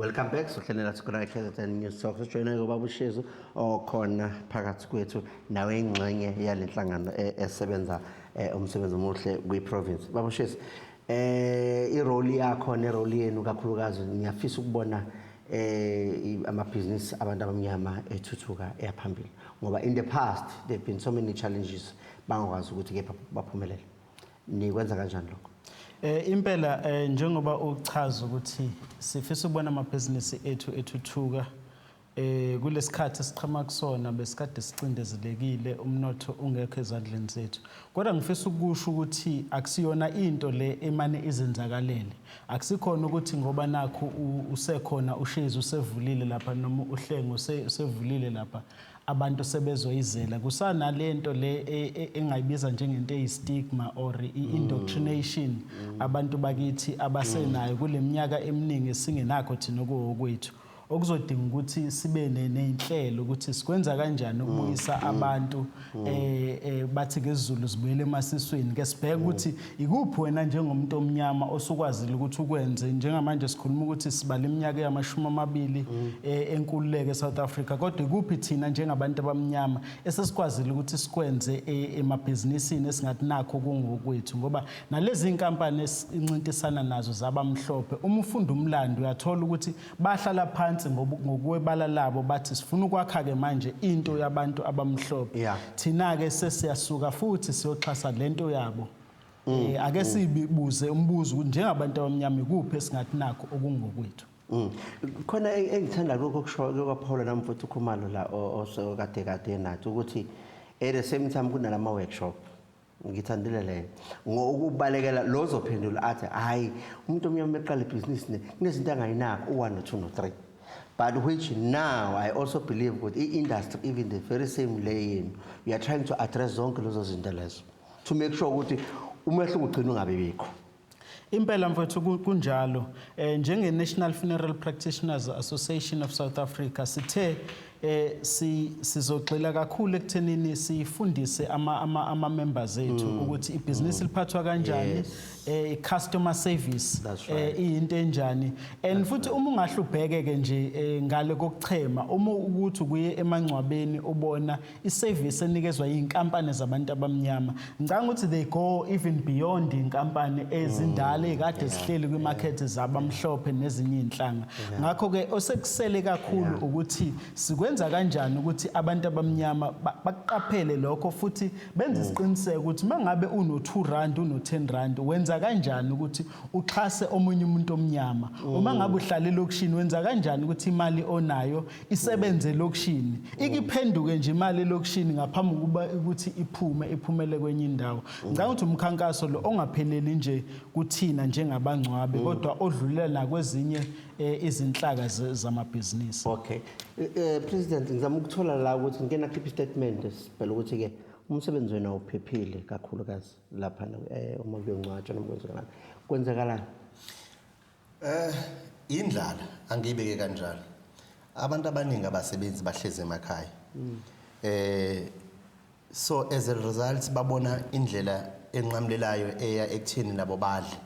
Welcome back. Sohlele nathi khona e-KZN News Talk. Sijoyine ubaba uShezu okhona phakathi kwethu nawe, ingxenye yale nhlangano esebenza umsebenzi omuhle kwi-province. Baba uShezu, i-role yakho ne-role yenu kakhulukazi, ngiyafisa ukubona amabhizinisi abantu abamnyama ethuthuka eyaphambili, ngoba in the past there have been so many challenges, bangakwazi ukuthi kepha baphumelele. Nikwenza kanjani lokho? Impela, njengoba uchaza ukuthi sifisa ukubona amabhizinisi ethu ethuthuka kulesikhathi esiqhama kusona, besikade sicindezelekile, umnotho ungekho ezandleni zethu. Kodwa ngifisa ukusho ukuthi akusiyona into le emane izenzakalele. Akusikhona ukuthi ngoba nakho usekhona uShezi usevulile lapha noma uHlengo usevulile lapha, abantu sebezoyizela. Kusanalento le engayibiza njengento eyi-stigma or i-indoctrination abantu bakithi abasenayo kule minyaka eminingi esingenakho thina okuwokwethu, okuzodinga ukuthi sibe ney'nhlelo ukuthi sikwenza kanjani ukubuyisa abantu, bathi ngesiZulu sibuyele emasisweni. Ke sibheke ukuthi ikuphi wena njengomuntu omnyama osukwazile ukuthi ukwenze. Njengamanje sikhuluma ukuthi sibala iminyaka eyama-20 enkululeko eSouth Africa, kodwa ikuphi thina njengabantu abamnyama esesikwazile ukuthi sikwenze emabhizinisini esingathi nakho kungokwethu? Ngoba nalezi inkampani esincintisana nazo zabamhlophe, uma ufunda umlando uyathola ukuthi bahlala phansi ngokwebala labo bathi sifuna ukwakha-ke manje into yabantu abamhlophe. Thina-ke sesiyasuka futhi siyoxhasa lento yabo. Ake sibuze umbuzo ukuthi njengabantu abamnyama ikuphi esingathi nakho okungokwethu? Khona engithanda lokho okusho kwaPaul namfuthu Khumalo la osokade kade nathi ukuthi at the same time kunalama workshop. Ngithandile leyo ngokubalekela lo zophendula athi hayi, umuntu omnyama eqala ibhizinisi ne kunezinto angayinaki, u-1 no 2 no 3, but which now I also believe ukuthi i-industry, even the very same le yenu, we are trying to address zonke lezo zinto lezo to make sure ukuthi umehluko ugcina ungabi bikho. Impela mfowethu, kunjalo. Njenge National Funeral Practitioners Association of South Africa sithe si sizogxila kakhulu ekuthenini sifundise ama members ethu ukuthi ibhizinisi liphathwa kanjani, customer service That's right. Iyinto enjani, and futhi uma ungahle ubheke ke nje ngale kokuchema, uma ukuthi kuye emangcwabeni ubona i-service enikezwa yinkampani zabantu abamnyama, ngicabanga ukuthi they go even beyond inkampani ezindala ekade zihleli kwimarket zabamhlophe nezinye inhlanga. Ngakho ke osekusele kakhulu ukuthi sikwenza kanjani ukuthi abantu abamnyama bakuqaphele lokho futhi benze isiqiniseko ukuthi mangabe uno 2 rand, uno 10 rand, wenza kanjani ukuthi uxhase omunye umuntu omnyama? Uma ngabe uhlala elokishini, wenza kanjani ukuthi imali onayo isebenze elokishini, ikiphenduke nje imali elokishini ngaphambi kuba ukuthi iphume iphumele kwenye indawo? Ngicabanga ukuthi umkhankaso lo ongapheleli nje kuthina njengabangcwabi, kodwa odlulela nakwezinye izinhlaka zamabhizinisi. Okay. President, ngizama ukuthola la ukuthi ngike nakhipha istatement sibhela ukuthi ke umsebenzi wena awuphephile kakhulukazi lapha uma kuyongcwatshwa noma kwenzekalani. Kwenzekalani? Indlala, angiyibeke kanjalo. Abantu abaningi abasebenzi, bahlezi emakhaya. So as a result babona indlela enqamulelayo eya ekutheni nabo badle.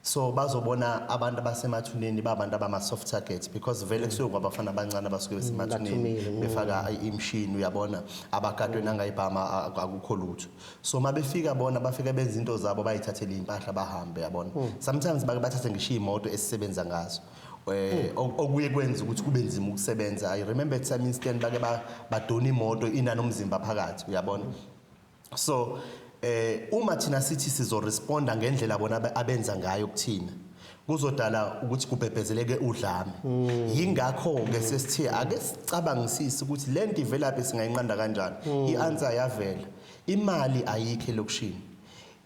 So bazobona abantu abasemathuneni babantu abama soft targets because vele kusuke kwabafana abancane abasuke besemathuneni bathumile. Befaka imishini, uyabona, abagadwe nangayibhama, akukho lutho. So mabefika bona bafika benza into zabo, bayithathele impahla bahambe, yabona. Sometimes bake bathathe ngisho imoto esisebenza ngazo. Okuye kwenza ukuthi kube nzima ukusebenza. I remember at some instant bake badona imoto inanomzimba phakathi, uyabona. So uma thina sithi sizoresponda ngendlela bona abenza ngayo kuthina, kuzodala ukuthi kubhebhezeleke udlame. Yingakho ke sesithe ake sicabangisise ukuthi lento ivelaphi, singayinqanda kanjani. I-answer yavela: imali ayikho elokishini.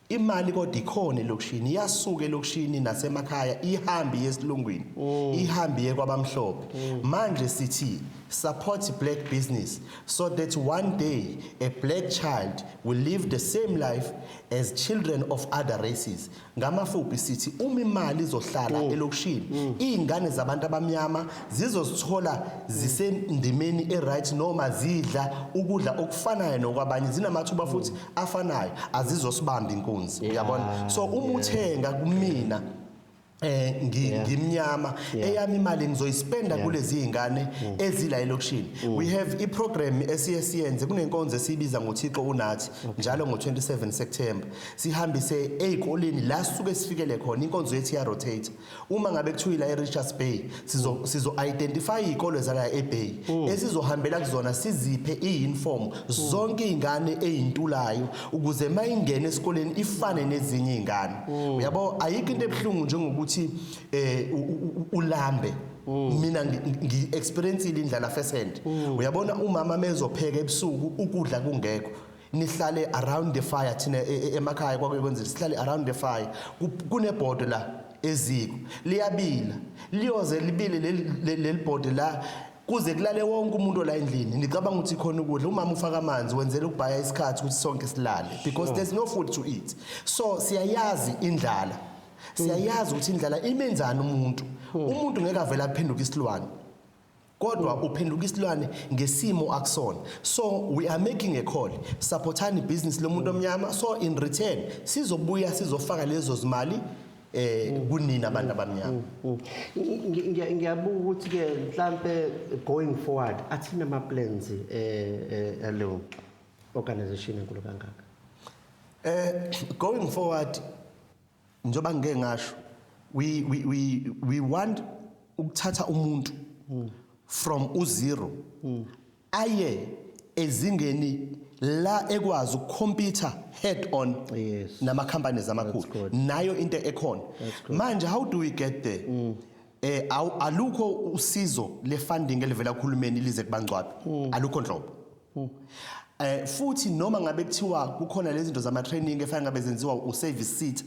Imali kodwa ikhona elokishini, iyasuka elokishini nasemakhaya ihambe iye esilungwini, ihambe iye kwabamhlophe. Manje sithi support black business so that one day a black child will live the same life as children of other races. Ngamafuphi sithi uma imali izohlala elokishini, iy'ngane zabantu abamnyama zizozithola zisendimeni e-right noma zidla ukudla okufanayo nokwabanye, zinamathuba futhi afanayo, azizosibamba inkunzi, uyabona. So uma uthenga kumina Ngimnyama, eyami imali ngizoyispenda kulezi ingane ezila elokishini. We have i-program esiye siyenze, kunenkonzo esiyibiza ngoThixo unathi njalo ngo-27 September, sihambise ey'koleni la sisuke sifikele khona. Inkonzo yethu iya-rotate. Uma ngabe kuthiwa ila e-Richards Bay, sizo identify iy'kole zala eBay esizohambela kuzona, siziphe i-uniform zonke iy'ngane ey'ntulayo, ukuze uma ingena esikoleni ifane nezinye iy'ngane, uyabo. Ayikho into ebuhlungu njengokuthi ulambe. Mina ngi-experience-ile indlala first hand, uyabona. Umama mezopheka ebusuku, ukudla kungekho, nihlale around the fire. Thina emakhaya kwake kwenzeka sihlale around the fire. Kunebhodo la eziko, liyabila, liyoze libile leli bhodo la kuze kulale wonke umuntu la endlini. Nicabanga ukuthi khona ukudla, umama ufaka amanzi, wenzela ukubhaya isikhathi ukuthi sonke silale, because there's no food to eat. So siyayazi indlala, siyayazi ukuthi indlala imenzani umuntu. Umuntu ngeke avele aphenduke isilwane, kodwa uphenduka isilwane ngesimo akusona. So we are making a call: supportani business lomuntu omnyama, so in return sizobuya sizofaka lezo zimali kunina abantu abamnyama. Ngiyabuka ukuthi ke mhlambe going forward, athina ama plans alo organization enkulu kangaka? Going forward, njoba ngike ngasho, we want ukuthatha umuntu from u-zero aye ezingeni la ekwazi ukucompete head on nama companies amakhulu. Good. Nayo into ekhona manje, how do we get there? Alukho usizo le funding elivela kuhulumeni lize kubangcwabi, alukho nhlobo. Futhi noma ngabe kuthiwa kukhona lezi zinto zama training efana ngabe zenziwa uservice SETA,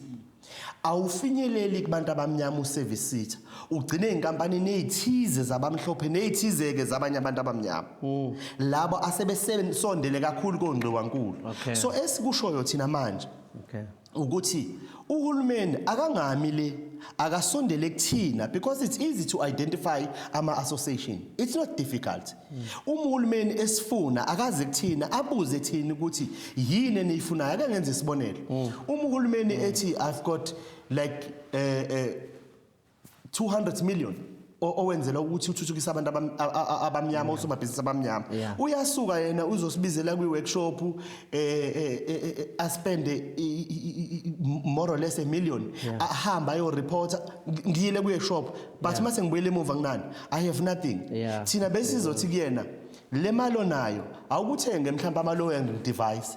awufinyeleli kubantu abamnyama uservice SETA. Ugcine inkampani ezithize zabamhlophe nezithize ke zabanye abantu abamnyama, labo asebesondele kakhulu kongqiwankulu. So esikushoyo thina manje ukuthi uhulumeni akangami le, akasondele kuthina, because it's easy to identify ama association, it's not difficult. Uma uhulumeni esifuna, akaze kuthina, abuze thina ukuthi yini eniyifunayo. Ake ngenze isibonelo: uma uhulumeni ethi I've got like 200 million owenzela ukuthi uthuthukise abantu abamnyama, osomabhizinisi abamnyama, uyasuka yena uzosibizela kwi-workshop, aspende more or less a million, ahamba ayoreporta, ngiyile kwi-workshop, but mase ngibuyele emuva nginani? I have nothing. Thina besizothi kuyena, le mali onayo awukuthenge mhlawumbe ama-lowering device,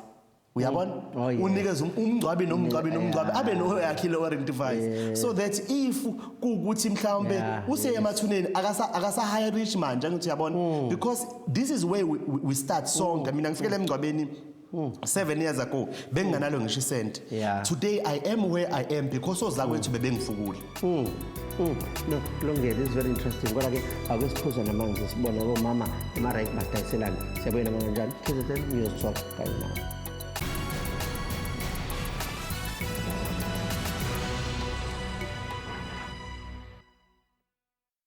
uyabona? Oh, yeah. Unikeze umngcwabi nomngcwabi nomngcwabi abe noyakhe i-lowering device, so that if kuwukuthi mhlawumbe useye emathuneni, akasa high rich manje, angithi uyabona, because this is where we start sonke. Mina ngifikele emngcwabeni 7 years ago, benginganalo ngisho isenti. Today I am where I am because ozakwethu bebengifukule. No, kulungile, this is very interesting. Kodwa ke ake siphuze namanzi, sibone komama ema-right basidayiselane. Siyabuya nama kanjani? KZN News Talk kanye nawe.